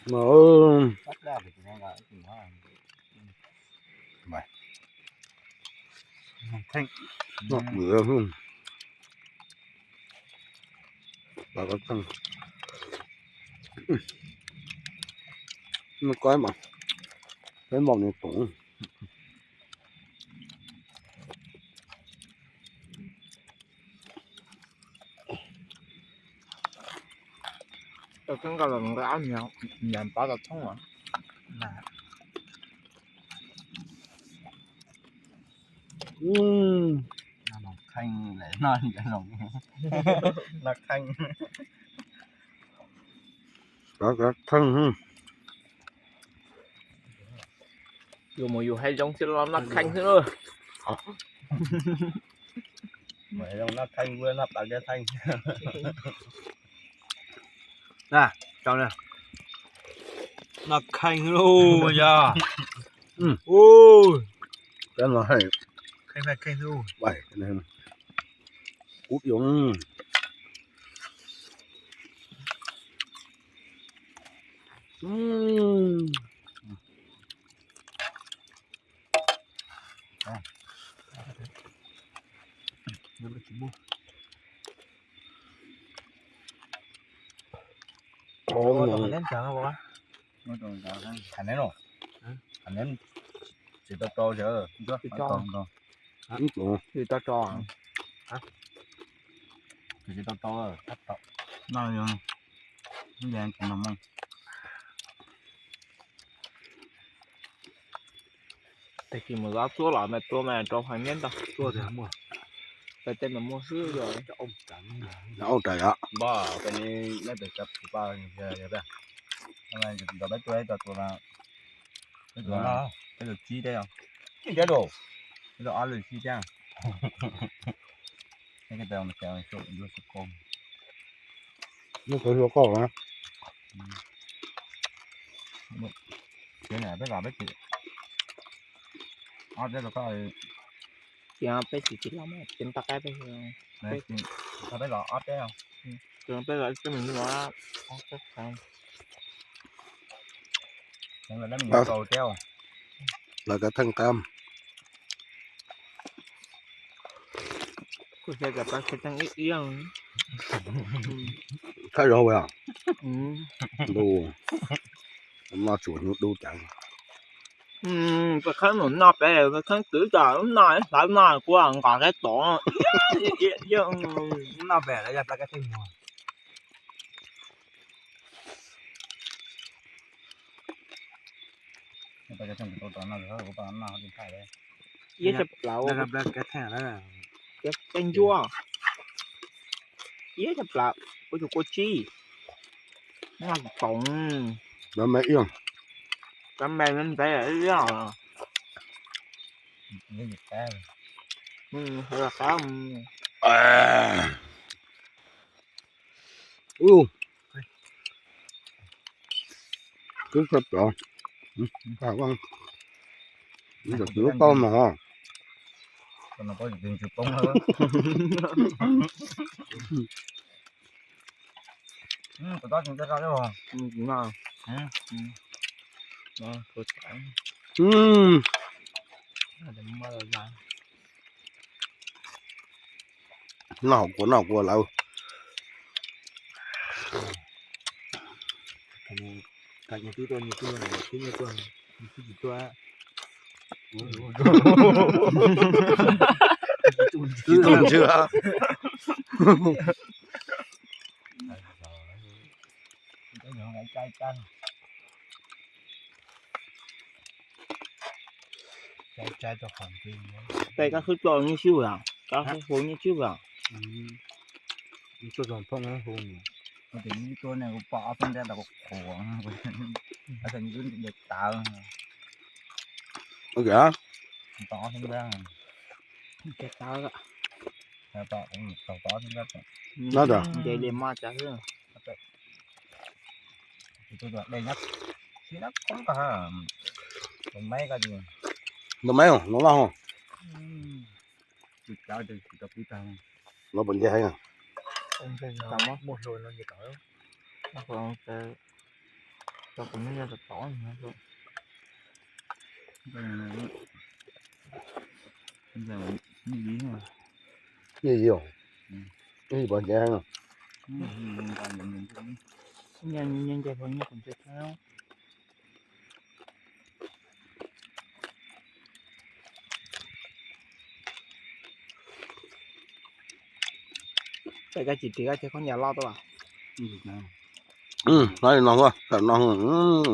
Mas noj koj mas peb npaum nws toom. Tau kheeb nqa los nqa ab nyias pab tau thoob os. Kheej, noj kheej. Yus mus yus hais zoo xwb los noj kheej xwb lauj. Noj kheej, noj kheej. Noj kheej lauj yog. Kheej, kheej xwb. Kub yus. Tsis tau rau, tsis tau rau. Tsis tau rau, no, no. Tag kis mus zov txuab los mas tua mas rau hais neb ntag. Tua tias muaj, peb tej mas muaj xwb. Ua raws os. Peb tua, peb tua, peb tua tsib teb os. Peb tua ob lwm tsib teb. Nyob qhov hlua koj na. Peb los peb tsis, ob teb los koj, peb tsis tsis los mas peb ntaj qaib peb, peb los ob teb, peb los ib teb mus los ob teb. Lawv kav theej qab. Kuv xav kom pab xav teej ib ib. Khab zog ua ntuj, noj tsuas hnub dub cas. Peb khab mus noj peb khab twv tas noj hlawv noj kuv nqos kaib tom. Noj pem lawv yog pab kav theej muag. Iab tshaj plaws, caij ncuab, iab tshaj plaws, kuv tus kua tsib, noj tsoom, cov me me ntawd. Twb tshaj plaws, lub tau mas. Noj kua noj kua lawm. Tsis tuaj ntswg. Tej kab khwb tuaj nyob sib ua, kab khwb hu nyob sib ua. Tuaj zoo phooj hu. Tus ib tuaj ne kuv pom ob tug ntiaj teb qhuav, ob tug ntiaj teb tawv. Pom ob tug ntiaj teb, tau pom ob tug ntiaj teb. Nce li maj cas xwb. Tus dej nyob sib nab koob koj, tus meb koj, tus meb no loj, no pom nce heev. Cov kuv nyob tom tod. Nyiaj yig, nyiaj yig pov nce heev. Nyiaj nce pov nyiaj kuv nce thiab. Koj tsis ris koj cov khaub ncaws loj tuaj los? Hnov li no, no.